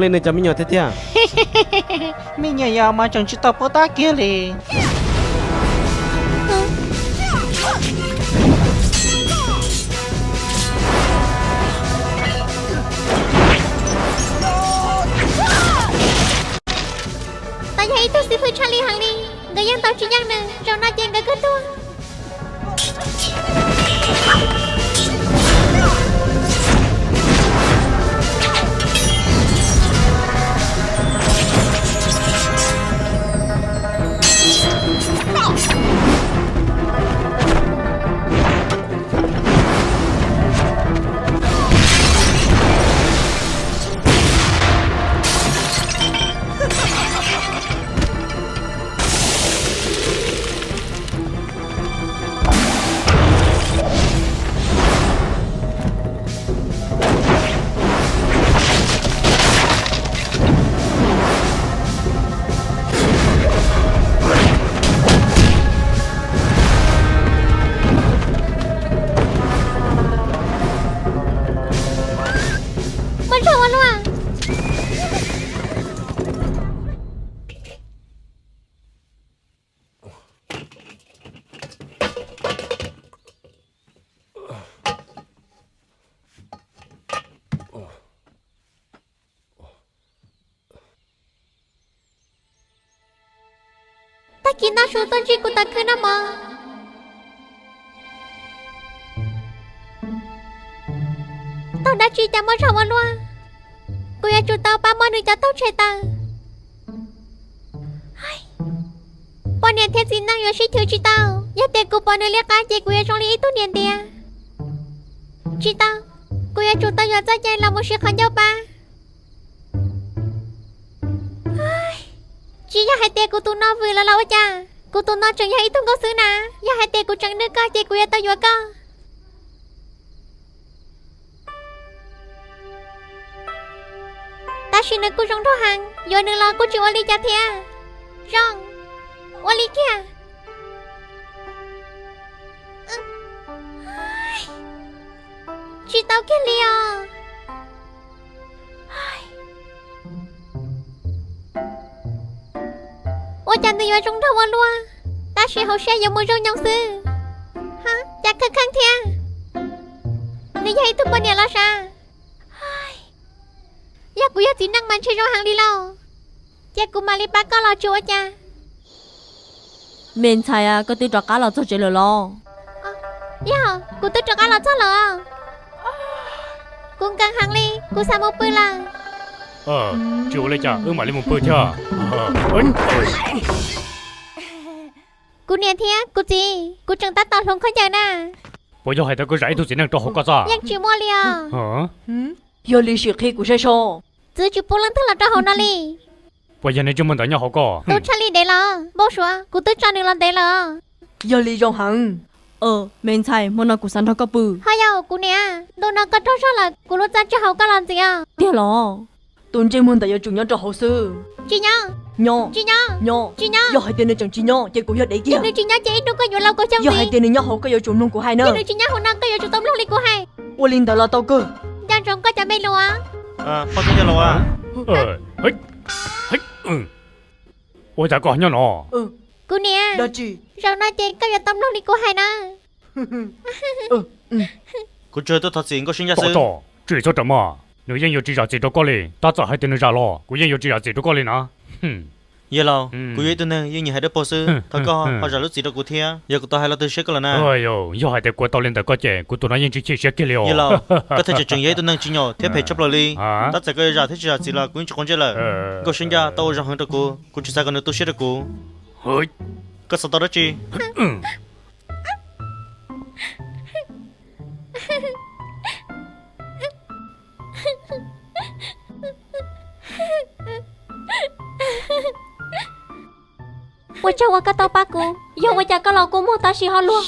li nws cov me nyuam thiab tiag. Me nyuam yaus mas tseem tsis tau paub tab kiag li. Tau yog ib tug xib hwb tshaj li heev li, nkawd yeej tau tsis yeej nws, zaum no ces nkawd kawg tuag. Muaj zog ua luaj. Tag kis noj su tuaj ntsib kuv tom khw no mog. Taug dab tsi cas muaj zog ua luaj? Kuv yuav tsum tau pab muab nws cov taug tshem tawm. Poj niam thiab txiv neej yuav sib chwv tsis tau. Yog tias kuv pom nws liab qab ces kuv yuav zoo li ib tug niam ntiav. Tsis tau, kuv yuav tsum tau yuav txoj cai los mus siv qhov ncauj pab. Tsis yog hais tias kuv tus no vwm los los ua cas, kuv tus no tseem yog ib tug nkauj xwb na. Yog hais tias kuv tseem nrog koj ces kuv yuav tau yuav koj. Tab sis nws kuj zoo nraug heev, yuav nws los kuj tsis ua li cas thiab. Zoo, ua li kiag. Tsis tau kiag li os. Ua cas nws yuav zoo nraug ua luaj, tab sis hauv siab yuav mus zoo nyoos xwb. Cas kheej kheej thiab. Nws yog ib tug poj niam los sav. Yog kuv yog txiv neej mas ntshe zoo heev li lauj. Cia kuv mam li pab koj los tsis ua cas. Me ntxhais, koj twb rov qab los txog tsev lawm los? Yog, kuv twb rov qab los txog lawm. Kuv nkees heev li, kuv xav mus pw lawm. Tsis ua li cas, wb mam li mus pw thiab. Kuv niam thiab kuv txiv, kuv tseem tab tom hloov khaub ncaws na. Puas yog hais tias koj zam ib tug txiv neej rau hauv koj txaj? Yeej tsis muaj li os. Yog li sim qhia kuv saib seb. Txwv tsis pub leej twg los rau hauv no li. Puas yog nws ntsej muag ntawd nyob hauv koj? Tus tshaj li dev los npau suav, kuv twb tso nws los ntev lawm. Yog li zoo heev. Me ntxhais, hmo no kuv xav nrog koj pw. Ho yog kuv niam, ntu no koj raug zog lawm, kuv lub txaj tsis haum koj los ntxiv os. Tiag los? Tus ntsej muag ntawd yuav tsum nyob rau hauv xwb. Tsis nyob. Nyob. Tsis nyob. Nyob. Tsis nyob. Yog hais tias nws tseem tsis nyob ces kuv yog dev kiag. Yog nws tsis nyob ces ib hnub koj yuav laus kaus xyoo ntxiv. Yog hais tias nws nyob hauv koj yuav tsum mloog kuv hais na. Yog nws tsis nyob hauv no koj yuav tsum tau mloog li kuv hais. Ua li ntawd los tau kawg. Nco ntsoov koj cov me lus. Ua cas koj nyob no? Kuv niam, zaum no ces koj yuav tau mloog li kuv hais na. Kuv tsuas tuaj thov txim Nkauj Siab Ncaj xwb. Tsis txhob rawm maj, nws yeej yuav tsis zam txim rau koj li, tab txawm hais tias nws zam los kuv yeej yuav tsis zam txim rau koj li na. Yawg laus, kuv yog ib tug neeg yeej nyiam hais dawb paug xwb, thov koj ho zam lub txim rau kuv thiab, yog kuv tau hais lo twg siab koj lawm na. Yog hais tias kuv tau li ntawm koj ces kuv tus no yeej tsis chim siab kiag li os. Yawg laus, koj thiaj tseem tseem yog ib tug neeg tsis nyom thiab phem tshaj plaws li. Tab txawm koj yuav zam thiab tsis zam txim los kuv yeej tsis quav ntsej lawm. Nkauj Siab Ncaj tau ua zoo heev rau kuv, kuv tsis xav kom nws tu siab rau kuv. Koj xav tau dab tsi? Ua tsaug uas koj tau pab kuv, yog ua cas koj los kua muag tab sis ho luag.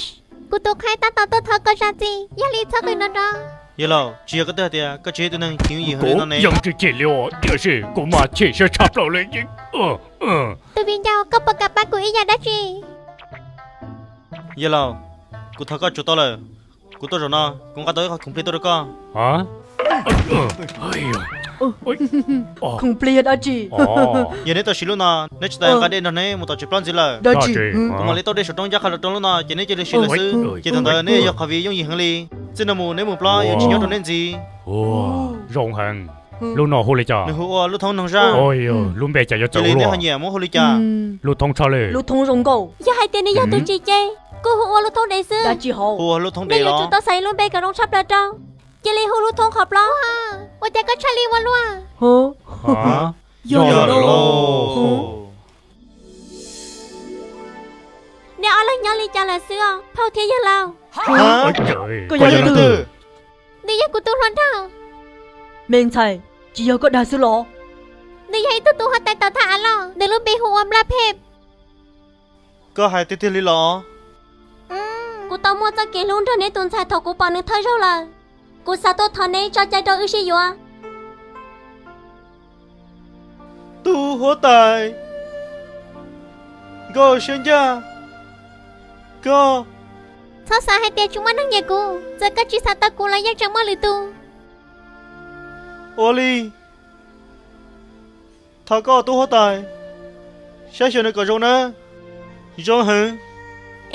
Kuv tus qhaib tab tom tuaj thov koj zam txim, yog li txhob qw nrov nrov. Yawg laus, tsis yog koj twb hais tias koj tsis yog ib tug neeg chim yooj yim heev li no ne. Yeej tsis chim li os, tiam sis kuv mas chim siab tshaj plaws li. Tus viv ncaus, koj puas kam pab kuv ib yam dab tsi? Yawg laus, kuv thov koj tsuas tau lawm. Kuv tuaj zaum no, kuv nqa tau ib qho khoom plig tuaj rau koj. Khoom plig yog dab tsi? Yog neb tau siv lub no, neb tsis tas nqa dej nrog neb mus tom tsev plaub ntxiv lawm. Dab tsi? Kuv mam li tau dej saum roob ncaj qha rau lub no ces neb cia li siv lawm xwb. Ces thaum ntawd neb yuav yog qhov viv yooj yim heev li. Txij no mus neb mus plob yuav tsis nyob rau neb ntxiv. Zoo heev. Lub no hu li cas? Nws hu ua lub thoob noog zaj. Lub npe cas yuav txawv ua luaj? Neb ho nyiam muab hu li cas? Lub thoob tshaj li. Lub thoob zoo nkauj. Yog hais tias nws yog tus tsis ces kuj hu ua lub thoob dev xwb. Dab tsi hauv? Hu ua lub thoob dev los? Yuav tsum tau xaiv lub npe kom zoo tshaj plaws rau. Cia li hu lub thoob qhov plaub. Ua cas koj tshaj li ua luaj? Yog lawm lauj. Neb ob leeg nyob li cas lawm xwb os phauj thiab yawg laus? Koj yog leej twg? Nws yog kuv tus hluas nraug. Me ntxhais, tsis yog koj dag xwb los? Nws yog ib tug tub huab tais tau thaj av loj, nws lub npe hu ua Nplaj Phej. Koj hais tiag tiag li los? Kuv tau muaj txoj kev hlub nrog neb tus ntxhais thaum kuv pom nws thawj zaug lawm. Kuv xav tuaj thov neb tso cai rau wb sib yuav. Tub huab tais, nkauj siab ncaj, koj. Txhob xav hais tias tsis muaj neeg nyiam kuv, txawm koj tsis xav tau kuv los yeej tseem muaj lwm tus. Ua li, thov koj tub huab tais, saib xyuas nws kom zoo na. Zoo heev.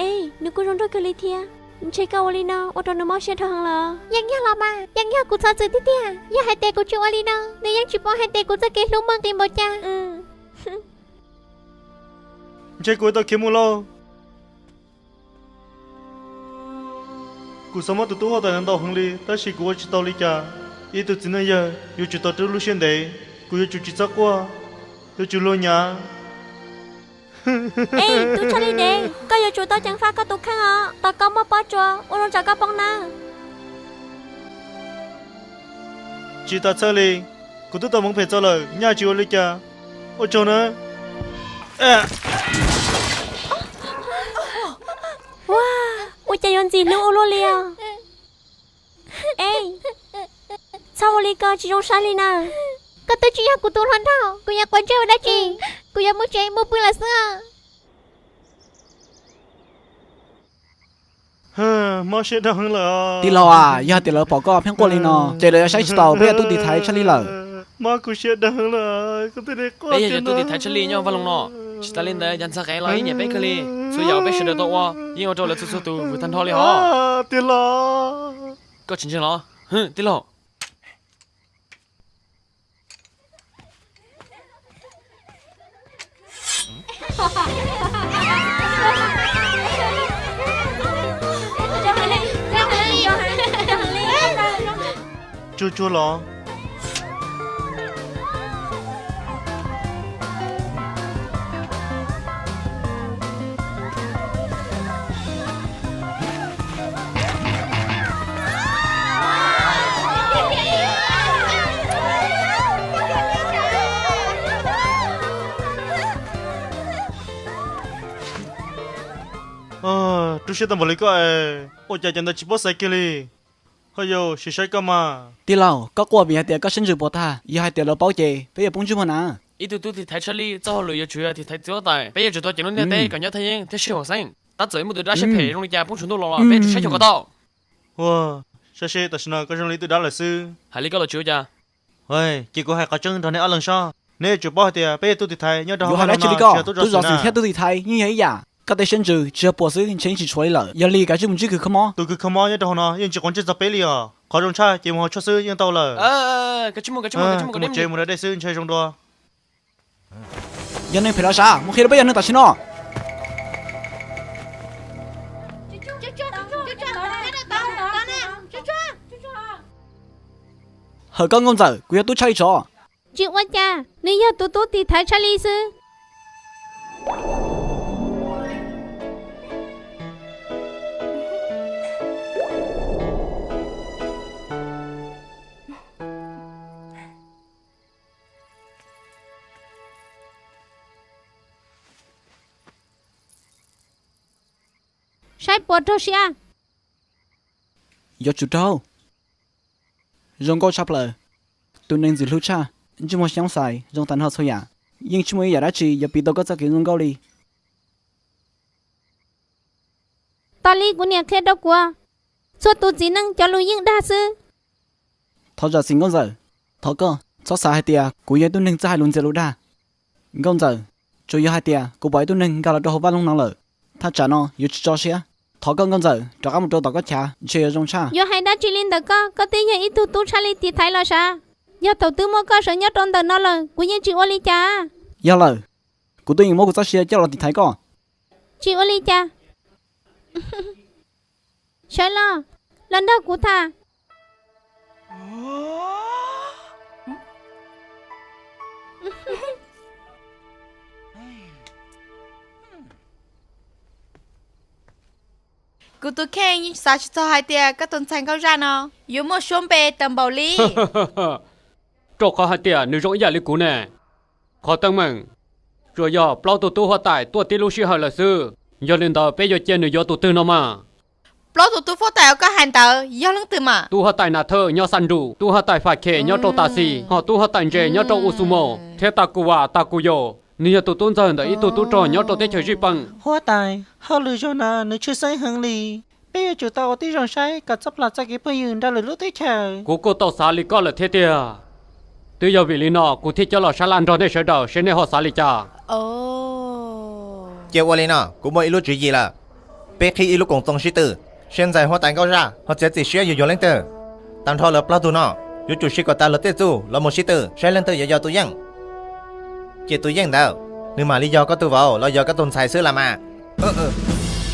Es nws kuj zoo nraug kawg li thiab, ntshe koj ua li no ua rau nws mob siab dhau heev lawm. Yeej yog los mas, yeej yog kuv txhob txwm tiag tiag. Yog hais tias kuv tsis ua li no, nws yeej tsis paub hais tias kuv txoj kev hlub muaj nqis npaum cas. Ntshe kuv yuav tau khiav mus lauj. Kuv xav muab tus tub huab tais no ntaus heev li tab sis kuv ua tsis tau li cas. Ib tug txiv neej yawg yuav tsum tau rub lub siab ntev, kuv yuav tsum tsis txhob quaj, yuav tsum luag nyav. Es tub tshaj li dev, koj yuav tsum tau ceev faj koj tus kheej os, tos koj muaj pob tsuas ua zoo tsam koj poob nawb. Tsis tas txhawj li, kuv twb tau hmoov phem txog lawm, nyaj tsis ua li cas. Ua tsaug nawb. Ua, ua cas yuav ntxim hlub ua luaj li os. Es, txhob ua li ko tsis zoo saib li na. Koj twb tsis yog kuv tus hluas nraug, kuv yuav quav ntsej ua dab tsi? Kuv yuav mus tsev mus pw lawm xwb. Mob siab dhau heev lawm. Tij laug as, yog hais tias lawv pom koj pheej quaj li no ces lawv yuav saib tsis taus peb yog tub tiv thaiv tshaj li lawm. Mob kuv siab dhau heev lawm. Peb yog cov tub tiv thaiv tshaj li nyob vaj loog no. Tsis tas li ntawd cov ntxhais qev los yeej nyiam peb kawg li. Txhua yam uas peb sawv daws tau ua yeej ua rau lawv txhua txhua tus vwm tag nrho li hos. Tij laug, koj tsis ntseeg los? Tij laug. Tsuag tsuag los. Rub siab tau npaum li koj es ua cas cov ntawd tsis paub xaiv kiag li. Ho yau, sim saib koj mas. Tij laug, koj quaj vim hais tias koj siab ntsws puas tag, yog hais tias lawv paub ces peb yuav poob ntsej muag na. Ib tug tub tiv thaiv tshaj li txoj hauj lwm yuav tsum yog tiv thaiv txiv huab tais, peb yuav tsum tau cev lub ntiaj teb kom nyob thaj yeeb thiab sib haum xeeb. Tab txawm ib tug dab siab phem zoo li cas poob tsaus ntuj los los peb yuav tsum saib xyuas kom tau. Ua, saib seb tam sim no koj zoo li tus dab lawm xwb. Hais li koj los tsis ua cas. Ces kuv hais qhov tseeb nrog neb ob leeg sob, neb yuav tsum paub hais tias peb yog tub tiv thaiv nyob rau hauv vaj loog no, tsis yog tub zov xwm thiab tub tiv thaiv yeej yog ib yam. Koj tej siab ntsws tsis yog puas xwb ntshe yeej tsis tshuav li lawm. Yog li kav tsij mus ntsib kws kho mob. Tus kws kho mob nyob rau hauv no yeej tsis quav ntsej txog peb li os. Qhov zoo tshaj ces mus haus tshuaj xwb yeej tau lawm. Mus tsev mus da dej xwb ntshe zoo dua. Yog neeg phem los sav, mus qhia rau peb yog neeg tam sim no. Hawm koj nkauj ntxawm, kuv yog tub tshaj li tsov. Tsis ua cas, nws yog tus tub tiv thaiv tshaj li xwb. Saib puas raug siab. Yuav tsum raug. Zoo nkauj tshaj plaws. Tus neeg ntxim hlub tshaj, ntsej muag xyoob xais zoo tas nrho txhua yam. Yeej tsis muaj ib yam dab tsi yuav piv tau koj txoj kev zoo nkauj li. Tos li kuv niam qhia rau kuv, txhua tus txiv neej cov lus yeej dag xwb. Thov zam txim nkauj ntxawm, thov koj Txhob xav hais tias kuv yog ib tug neeg txawj hais lus ntxias lus dag. Nkauj Ntxawm, tsuas yog hais tias kuv pom ib tug neeg nkag los rau hauv vaj loog no lawm, thaj tsam no yuav tsis tso siab. Thov koj Nkauj Ntxawm rov qab mus rau tom koj chav ntshe yuav zoo tshaj. Yuav hais dab tsi li ntawm koj, koj twb yog ib tug tub tshaj li tiv thaiv los sav. Yog thaum twb muaj koj sawv nyob rau ntawm no lawm kuv yeej tsis ua li cas. Yog lawm, kuv twb yeej muab kuv txoj sia coj los tiv thaiv koj. Tsis ua li cas. Sawv los, los nrog kuv tham. Kuv tus kheej yeej xav tsis txog hais tias koj tus ntxhais Nkauj Zaj no yuav muaj suab npe tau npaum li. Rau qhov hais tias nws zoo ib yam li kuv ne. Qhov teeb meem tsuas yog plaub tug tub huab tais tuaj tib lub sij hawm lawm xwb, yog li ntawd peb yuav cia nws yuav tus twg no mas? Plaub tug tub huab tais uas koj hais ntawd yog leej twg mas? Tub huab tais Nas Thawj nyob Xab Nrus, tub huab tais Fas Khes nyob rau Tas Xis, ho tub huab tais Ntses nyob rau U Xus Mos, thiab Tas Kus Vas Tas Kus Yaus, nws yog tus tub ntxawg ntawm ib tug tub rog nyob rau teb chaws Zij Peej. Huab tais, hauj lwm zaum no nws tshwj xeeb heev li, peb yuav tsum tau ua tib zoo saib kom txhob plam txoj kev phooj ywg nrog lwm lub teb chaws. Kuv kuj tau xav li koj lawm thiab tiag. Twb yog vim li no kuv thiaj coj los sab laj nrog nej sawv daws seb nej ho xav li cas. Ces ua li no, kuv muaj ib lub tswv yim lawm. Peb qhib ib lub koom txoos sib tw, seb ntxhais huab tais Nkauj Zaj ho txiav txim siab yuav yuav leej twg. Tag nrho lawv plaub tug no yuav tsum siv kom tas lawv tej txuj los mus sib tw saib leej twg yuav yog tus yeej. Ces tus yeej ntawd, nws mam li yog koj tus vauv los yog koj tus ntxhais xwb las mas.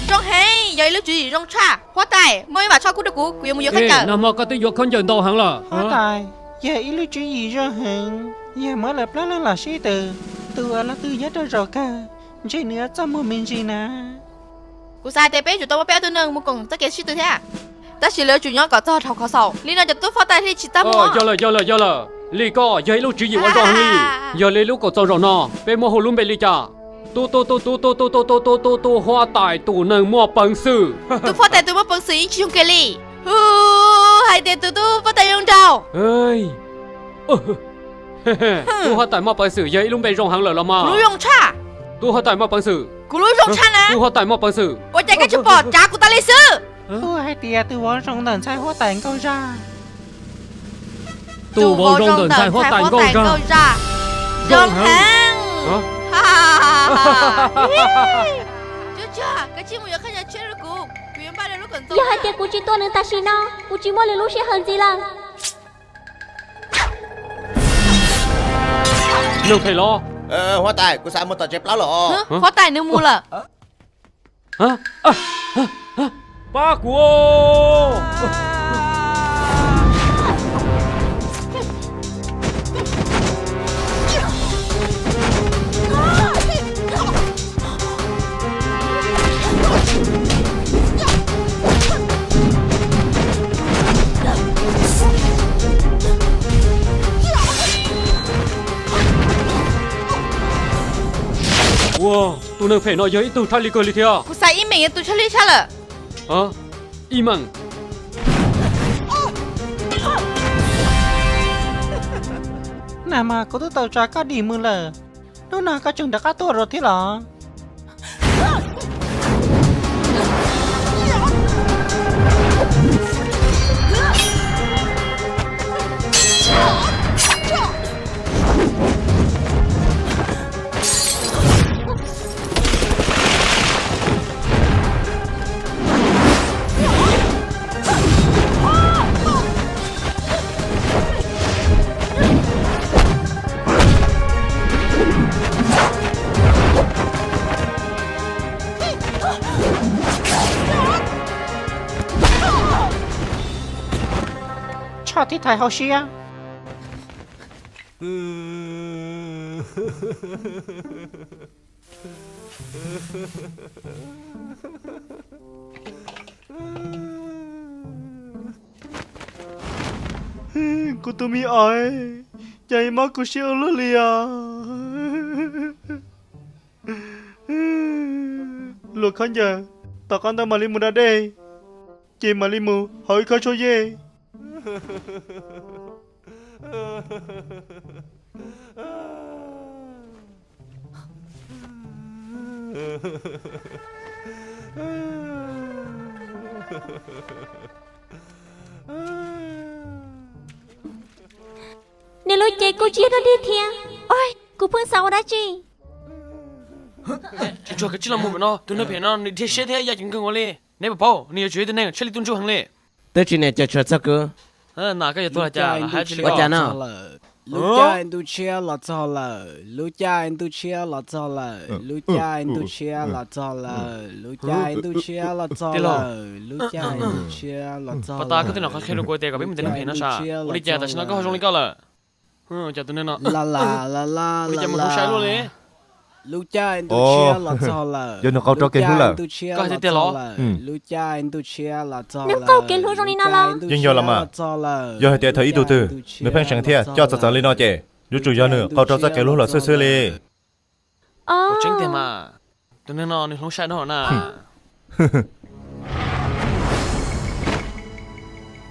Zoo heev, yog ib lub tswv yim zoo tshaj. Huab tais, muaj ib vam tshoj kub rau kuv, kuv yuav mus yuav khaub ncaws. Nag hmo koj twb yuav khaub ncaws ntau heev lawm. Huab tais, yog ib lub tswv yim zoo heev, yog muab lawv plaub leeg los sib tw, tus uas los tus nyob rau zaum kawg, ntshe nws yuav txaj muag me ntsis na. Kuv xav hais tias peb yuav tsum tau muab peb ob tug neeg mus koom txoj kev sib tw thiab, tab sis lawv yuav tsum nyob kom txog thaum kho xaus, li no cov tub huab tais thiaj li tsis txaj muag. Yog lawm, yog lawm, yog lawm. Li koj yog ib lub tswv yim uas zoo heev li. Yog li lub koom txoos zaum no peb muab hu lub npe li cas? Tub tub tub tub tub tub tub tub tub tub huab tais tus neeg muaj peev xwm. Tub huab tais tus muaj peev xwm yeej tsis zoo kiag li. Hais tias tus tub huab tais zoo nraug. Tub huab tais muaj peev xwm yog ib lub npe zoo heev lawm los mas. Kuv lub zoo tshaj. Tub huab tais muaj peev xwm. Kuv lub zoo tshaj na. Tub huab tais muaj peev xwm. Ua cas koj tsis pom tsav kuv tas li xwb? Kuv hais tias tus vauv zoo ntawm ntxhais huab tais Nkauj Zaj. Tus vauv zoo ntawm ntxhais huab tais Nkauj Zaj. Zoo heev. Yog hais tias kuv tsis tua nws tam sim no, kuv tsis muaj lwm lub sij hawm ntxiv lawm. Neeg phem los? Huab tais, kuv xav mus tom tsev plaub los. Huab tais, nws mus lawm. Pab kuv! Ua, tus neeg phem no yog ib tug tshaj li kawg li thiab. Kuv xav ib meem yog tus tshaj li tshaj lawm. Ib meem. Nag hmo kuv twb tau tsa koj dim mus lawm, hnub no koj tseem rov qab tuaj rau thiab los? Tshaj thib thaiv hauv siab. Kuv tus me os, cas mob kuv siab ua luaj li os. Luag khaub ncaws, tom qab ntawd mam li mus da dej, ces mam li mus hauv ib khob tshuab yej. Niam Ces kuj tsis yog dog dig thiab. Oj, kuv pheej xav ua dab tsi. Tsis tsuag kav tsij los mus pem no, tus neeg phem no nws dhia siab thiab yaj cev kawg nkaus li. Neb puas paub, nws yuav tsum yog ib tug neeg tshaj li tu ntsug heev li. Twb tsis niam cawm tshuam txog kuv. Na koj yuav tuag cas los hais tsis li ua cas no. Lub caij ntuj tshiab los txog lawm, lub caij ntuj tshiab los txog lawm, lub caij ntuj tshiab los txog lawm, lub caij ntuj tshiab los txog lawm, lub caij ntuj tshiab los txog lawm. Pov tas koj twb hnov qhov qhia rau kuv tias kom peb mus ntes neeg phem no sav, ua li cas tam sim no koj ho zoo li koj lawm? Cov tus neeg no, la la la la, ua li cas mus hloov sai luaj li? Lub caij ntuj tshiab los txog lawm, yog nws qau rau kev hlub lawm. Koj hais tiag tiag los? Lub caij ntuj tshiab los txog lawm. Nws qau kev hlub zoo li no los? Yeej yog los mas. Yog hais tias thaum ib tug twg nws pheej seev thiab coj txawv txawv li no ces yuav tsum yog nws qau rau txoj kev hlub los xwb xwb li. Ua tseeb tiag mas, tus neeg no nws hloov sai dhau na.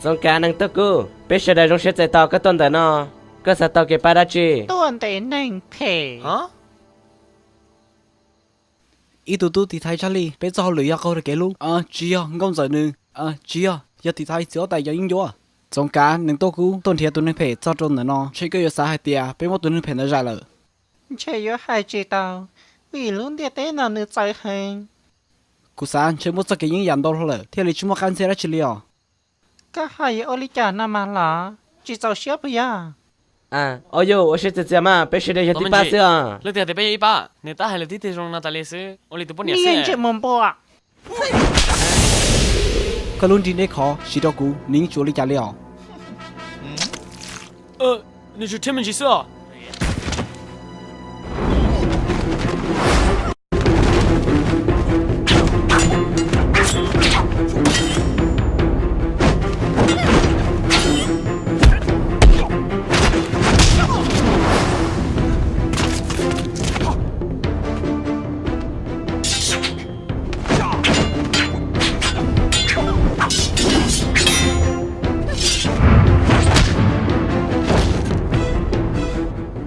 Txoov Kav, Neeg Tuj Kub, peb sawv daws zoo siab txais tos koj tuaj ntawm no. Koj xav tau kev pab dab tsi? Tuaj ntes neeg phem. Ib tug tub tiv thaiv Charlie, peb txoj hauj lwm yog qaug rau kev hlub, tsis yog Nkauj Ntxawm nws, tsis yog, yog tiv thaiv txiv huab tais cov yeeb ncuab. Txoov Kav, Neeg Tuj Kub tuaj nrhiav tus neeg phem txog rau ntawm no, ntshe koj yuav xav hais tias peb muab tus neeg phem ntawd zais lawm. Ntshe yuav hais tsis tau, vim lub ntiaj teb no nws txawv heev. Kuv xav ntshe muaj txoj kev yeeb yam ntau hlo lawm thiaj li tsis muaj qab ntxhiab dab tsi li os. Koj hais yuav ua li cas no mas los tsis txaus siab puas yog? Au yus, ua siab txias txias mas, peb sawv daws yog tib pab xwb os. Leej twg hais tias peb yog ib pab? Nws tab hais lus tib teg zoo no tas li xwb, ua li tus poj niam xwb. Ntsej muag npua. Koj lub nrig deb khov siv rau kuv, nws yeej tsis ua li cas li os. Nws tsuas rhiab me ntsis xwb os.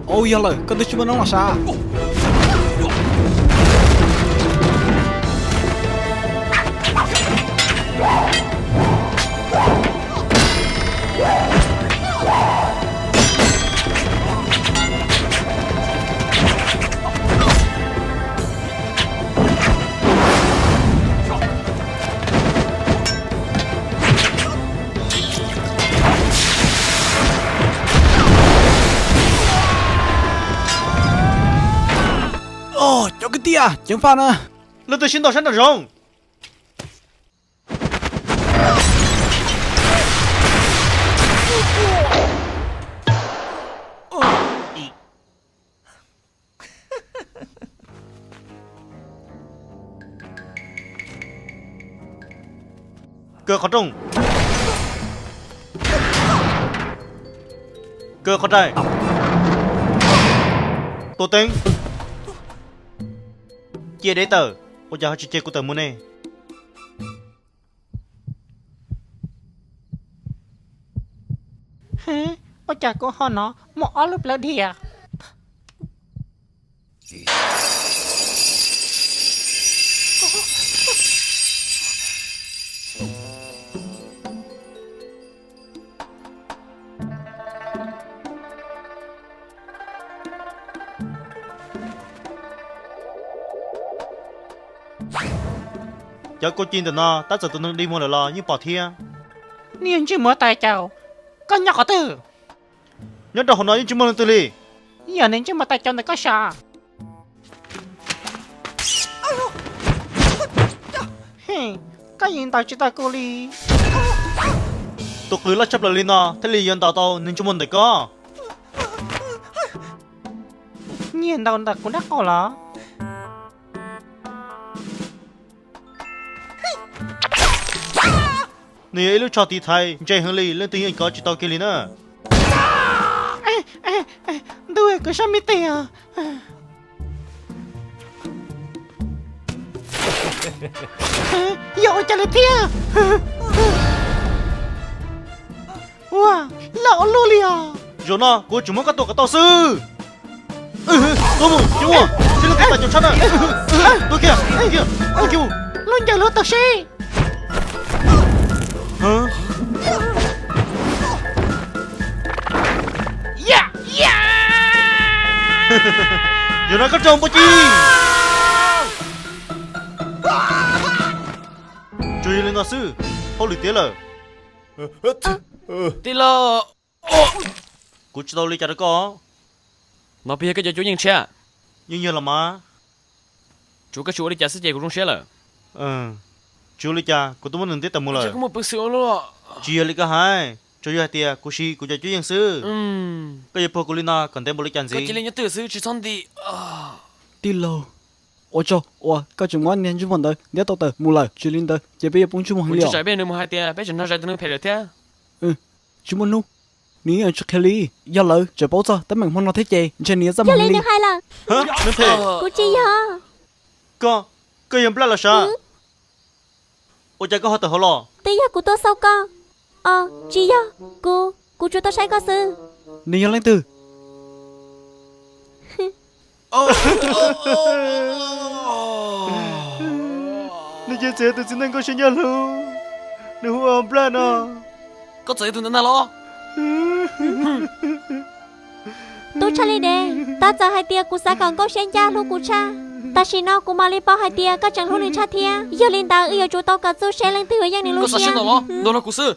Au, yog lawm, koj twb tsis muaj noob los sav. Cov kwv tij, ceev faj na. Leej twg sib ntaus sab nraum zoov? Kaw qhov rooj. Kaw qhov rais. Tua teeb. Cia deb tawm, ua cas ho tsis cia kuv tawm mus ne? Ua cas kuv ho hnov muaj ob lub plawv dhia? Cov kua ci ntawm no tab txawm tus neeg dig muag lawm los yeej pom thiab. Niag ntsej muag tais caus, koj nyob qhov twg? Nyob rau hauv no yeej tsis muaj leej twg li. Yog niag ntsej muag tais caus ntawm koj sav. Koj yeej ntaus tsis tau kuv li. Tus qws loj tshaj plaws li no thiaj li yuav ntaus tau niag ntsej muag ntawm koj. Nyiag ntaus ntawm kuv nraub qaum los? Nws yog ib lub tsho tiv thaiv ntse heev li, leej twg yeej kov tsis tau kiag li na. Ntuj, kuv sab me tes os. Yog ua cas li thiab? Ua, lawm ua luaj li os. Zaum no kuv tsuas muab koj tua kom tau xwb. Tuaj mus, Coob Muas, seb leej twg tais caus tshaj na. Tuaj kiag, tuaj kiag, tuaj kiag mus. Lub ncaws luag tau seb. Ya, ya. Yog no koj raug npua ci. Tsuas yog li no xwb, hauj lwm tiav lawm. Tij laug, kuv tsis tau ua li cas rau koj. No puas yog koj cov cuab yeej tshiab? Yeej yog los mas. Tsuav koj tsis ua li cas xwb ces kuv zoo siab lawm. Tsis ua li cas, kuv twb muab nws ntiab tawm mus lawm. Tsis yog li koj hais, tsuas yog hais tias kuv siv kuv cov cuab yeej xwb. Koj yuav puag kuv li no kom ntev npaum li cas ntxiv? Cia li nyob twj ywm xwb tsis txhob nti. Tij laug, ua tsaug uas koj tseem muab niag ntsej muag ntawd ntiab tau tawm mus lawm, tsis li ntawd ces peb yuav poob ntsej muag heev li os. Peb tseem nrog zais tus neeg phem lawm thiab. Tsis muaj hnub, nws yeej tsis qhia li. Yog lawv tseem paub txog teeb meem hmo no thiab ces ntshe nws yuav txaj muag li. Hais lawm, kuv tsis yog. Koj, koj yog Nplaj los sav? Ua cas koj ho tawm hauv los? Twb yog kuv tuaj xauj koj. Os, tsis yog, kuv, kuv tsuas tuaj saib koj xwb. Nws yog leej twg? Nws ces txawm yog tus txiv neej nkauj siab ncaj hlub, nws hu ua Nplaj no. Koj txawm yog tus ntawd ntag los? Tub tshaj li dev, tab txawm hais tias kuv xav kom nkauj siab ncaj hlub kuv tshaj, tam sim no kuv mam li paub hais tias koj tseem hlub nws tshaj thiab. Yog li ntawd wb yuav tsum tau kom txuj seb leej twg yuav yeej nws lub siab. Ntuas los kuv xwb.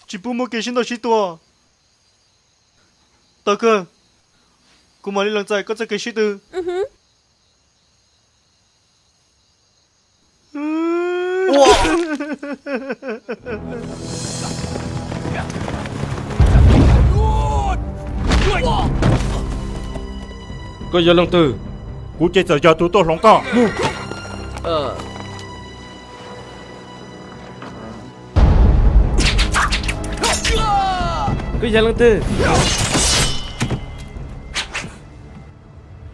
Tsis pub muaj kev sib ntaus sib tua. Tau kawg, kuv mam li lees txais koj txoj kev sib tw. Koj yog leej twg? Kuv ces txawm yog tus tuaj hloov koj. Koj yog leej twg?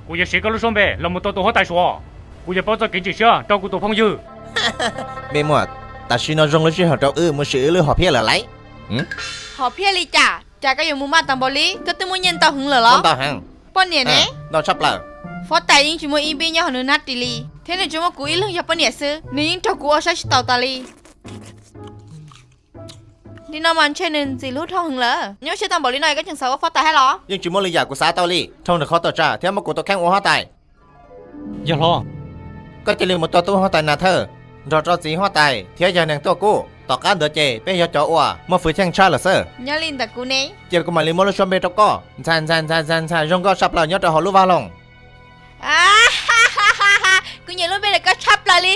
Kuv yuav siv koj lub suab npe los mus tua tus huab tais Suav. Kuv yuav paub txoj kev tsim siab rau kuv tus phooj ywg. Me muam, tam sim no zoo lub sij hawm rau wb mus siv wb lub hom phiaj lawm lauj. Hom phiaj li cas? Cas koj yuav mus maj tau npaum li? Koj twb muaj nyiaj ntau heev lawm los? Ntau heev. Poj niam ne? Ntau tshaj plaws. Huab tais yeej tsis muaj ib npib nyob hauv nws hnab ris li, thiab nws tsuas muaj kuv ib leeg yog poj niam xwb, nws yeej raug kuv ua saib tsis taus tas li. Li no mas ntshe nws ntxim hlub dhau heev lawm. Nyuaj siab tau npaum li no koj tseem xav ua huab tais thiab los? Yeej tsis muaj li yam kuv xav tau li. Rau nws qhov tawm tsam thiab muab kuv tus kheej ua huab tais. Yawg hlob, koj cia li mus tua tub huab tais Nas Thawj nrog rau txiv huab tais thiab yawg nees tuaj kuj. Tom qab ntawd ces peb yog cov uas muaj hwj chim tshaj lawm xwb. Nyob li ntawd kuv ne? Cia kuv mam li muab lub suab npe rau koj. Ntxhais ntxhais ntxhais ntxhais ntxhais zoo nkauj tshaj plaws nyob rau hauv lub vaj loog. Kuv nyiam lub npe ntawm koj tshaj plaws li.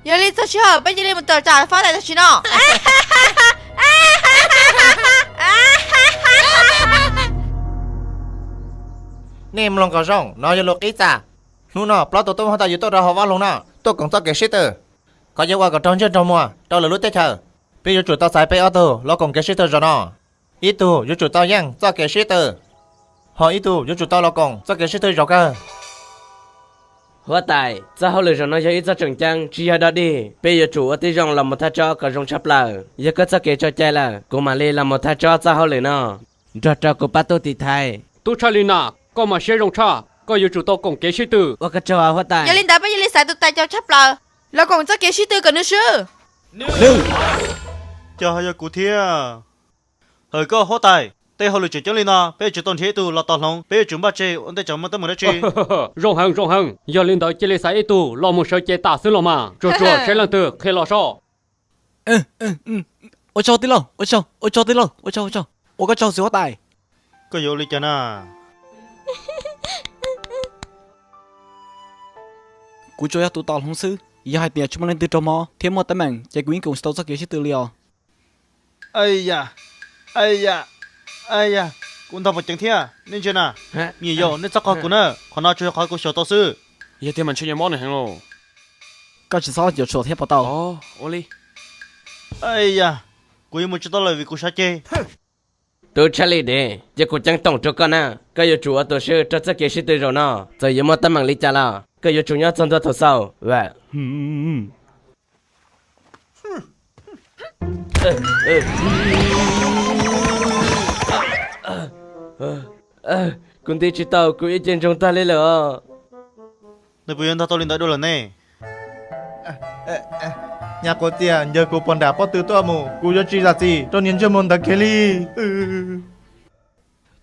Yog li txog sij hawm peb cia li mus tua tsam huab tais tam sim no. Nej mloog kom zoo, no yog lus qib txaj. Hnub no plaub tus tub huab tais yuav tuaj rau hauv vaj loog no tuaj koom txoj kev sib tw. Qhov yuav ua kom raug ntsej raug muag rau lwm lub teb chaws, peb yuav tsum tau txais peb ob tug los koom kev sib tw zaum no. Ib tug yuav tsum tau yeej txoj kev sib tw, ho ib tug yuav tsum tau los koom txoj kev sib tw zaum kawg. Huab tais, txoj hauj lwm zaum no yog ib txoj tseem ceeb, tsis yog dog dig. Peb yuav tsum ua tib zoo los mus thaj tsob kom zoo tshaj plaws. Yog koj txoj kev tso cai lawm, kuv mam li los mus thaj tsob txoj hauj lwm no, nrog rau kuv pab tug tiv thaiv. Tub tshaj li na, koj mas siab zoo tshaj, koj yuav tsum tau koom kev sib tw. Ua koj tsaug huab tais. Yog li ntawd peb cia li xaiv tus tais caus tshaj plaws los koom txoj kev sib tw kom nws swb. Cas ho yog kuv thiab? Hawm koj huab tais, tej hauj lwm tseem ceeb li no peb yuav tsum tau nrhiav ib tug los tos hloov, peb yuav tsum npaj tseg ua ntej tsam muaj teeb meem dab tsi. Zoo heev zoo heev, yog li ntawd cia li xaiv ib tug los mus sawv cev tas xwb los mas. Tsuag tsuag saib leej twg qhia los soj. Ua tsaug tij laug, ua tsaug, ua tsaug tij laug, ua tsaug, ua tsaug, ua koj tsaug txiv huab tais. Koj yuav ua li cas na? Kuv tsuas yog tus tos hloov xwb, yog hais tias tsis muaj leej twg raug mob thiab muaj teeb meem ces kuv yeej koom tsis tau txoj kev sib tw li os. Ai ya, ai ya, ai ya, kuv ntog pom ceev thiab. Nej ntsia na, me nyuam yaus, nej txhob qog kuv na, qhov no tsuas yog qhov kuv xyaum tau xwb. Yog tiag mas ntshe yuav mob nws heev lauj. Koj tsis txhob cuam tshuam thiab puas tau? Ua li. Ai ya, kuv yuav mus tsis tau lawm vim kuv sab ceg. Tub tshaj li dev, cia kuv ceeb toom rau koj na, koj yuav tsum ua tus swb rau txoj kev sib tw zaum no. Txawm yuav muaj teeb meem li cas los koj yuav tsum nyob txog ntua thaum xaus. Kuv nti tsis tau, kuv ib ce ntsoog tag li lawm os. Nws puas yuav ntog tau li ntawd dua lawm ne? Nyab Quav Txias, ncaws kuv pos nram pob tw tuaj mus, kuv yuav tsis zam txim rau niag ntsej muag ntawd kiag li.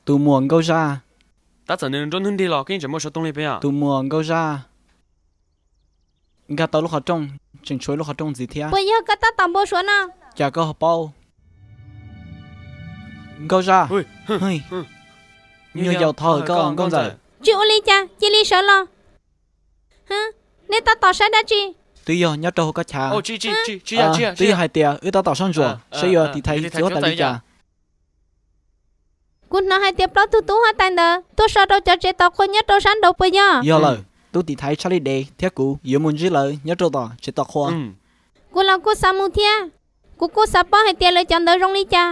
Tus muam Nkauj Zaj. Tab txawm nws nruab hnub nrig los koj yeej tseem npau suav toog li peb os. Tus muam Nkauj Zaj. Nkag tau lub qhov rooj, tseem tshuav ib lub qhov rooj ntxiv thiab. Puas yog koj tab tom npau suav no? Cas koj ho paub? Nkauj Zaj. Nyuag yaus thov hawm koj Nkauj Ntxawm. Tsis ua li cas, cia li sawv los. Neb tab tom saib dab tsi? Twb yog nyob rau hauv koj chav. Twb yog hais tias wb tab tom soj ntsuam saib yuav tiv thaiv txiv huab tais li cas. Kuv hnov hais tias plaub tug tub huab tais ntawd tuaj so rau cov tsev tos qhua nyob rau sab nraud puas yog? Yog lawm, tub tiv thaiv Tshaj Li Dev thiab kuv yuav mus ntsib lawv nyob rau tom tsev tos qhua. Kuv los kuj xav mus thiab. Kuv kuj xav paub hais tias lawv cov ntawd zoo li cas.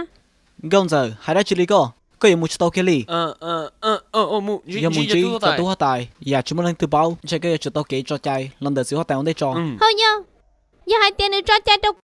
Nkauj Ntxawm, hais dab tsi li koj? Koj yuav mus tsis tau kiag li. Yog mus ntsib cov tub huab tais yam tsis muaj leej twg paub, ntshe koj yuav tsum tau kev tso cai los ntawm txiv huab tais ua ntej tso. Hauj yog, yog hais tias nws tso cai rau